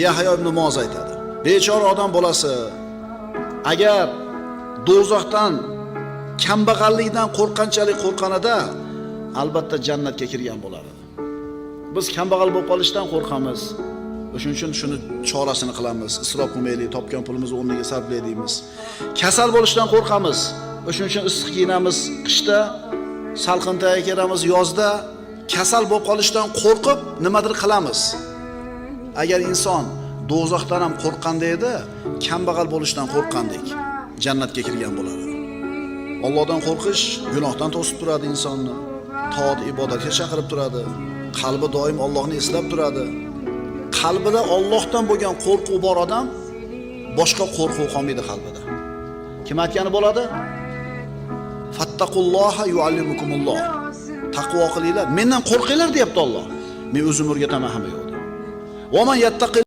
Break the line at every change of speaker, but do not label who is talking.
Yahyo ibn Muoz aytadi. Bechora odam bolasi agar do'zaxdan, kambag'allikdan qo'rqqanchalik qo'rqanida, albatta jannatga kirgan bo'lar edi. Biz kambag'al bo'lib qolishdan qo'rqamiz. O'shuning uchun shuni chorasini qilamiz. Isrof qilmaylik, topgan pulimizni o'rniga sarflaylik deymiz. Kasal bo'lishdan qo'rqamiz. O'shuning uchun issiq kiyinamiz qishda, salqin tagiga kiramiz yozda. Kasal bo'lib qolishdan qo'rqib nimadir qilamiz. Agar inson do'zaxdan ham qo'rqqanda edi, kambag'al bo'lishdan qo'rqqandek jannatga kirgan bo'lar edi. Allohdan qo'rqish gunohdan to'sib turadi insonni. Toat ibodatga chaqirib turadi. Qalbi doim Allohni eslab turadi. Qalbida Allohdan bo'lgan qo'rquv bor odam boshqa qo'rquv qolmaydi qalbida. Kim aytgani bo'ladi? Fattaqulloha yuallimukumulloh. Taqvo qilinglar, mendan qo'rqinglar deyapti Alloh. Men o'zim o'rgataman hamma yo'qda. Va man yattaqi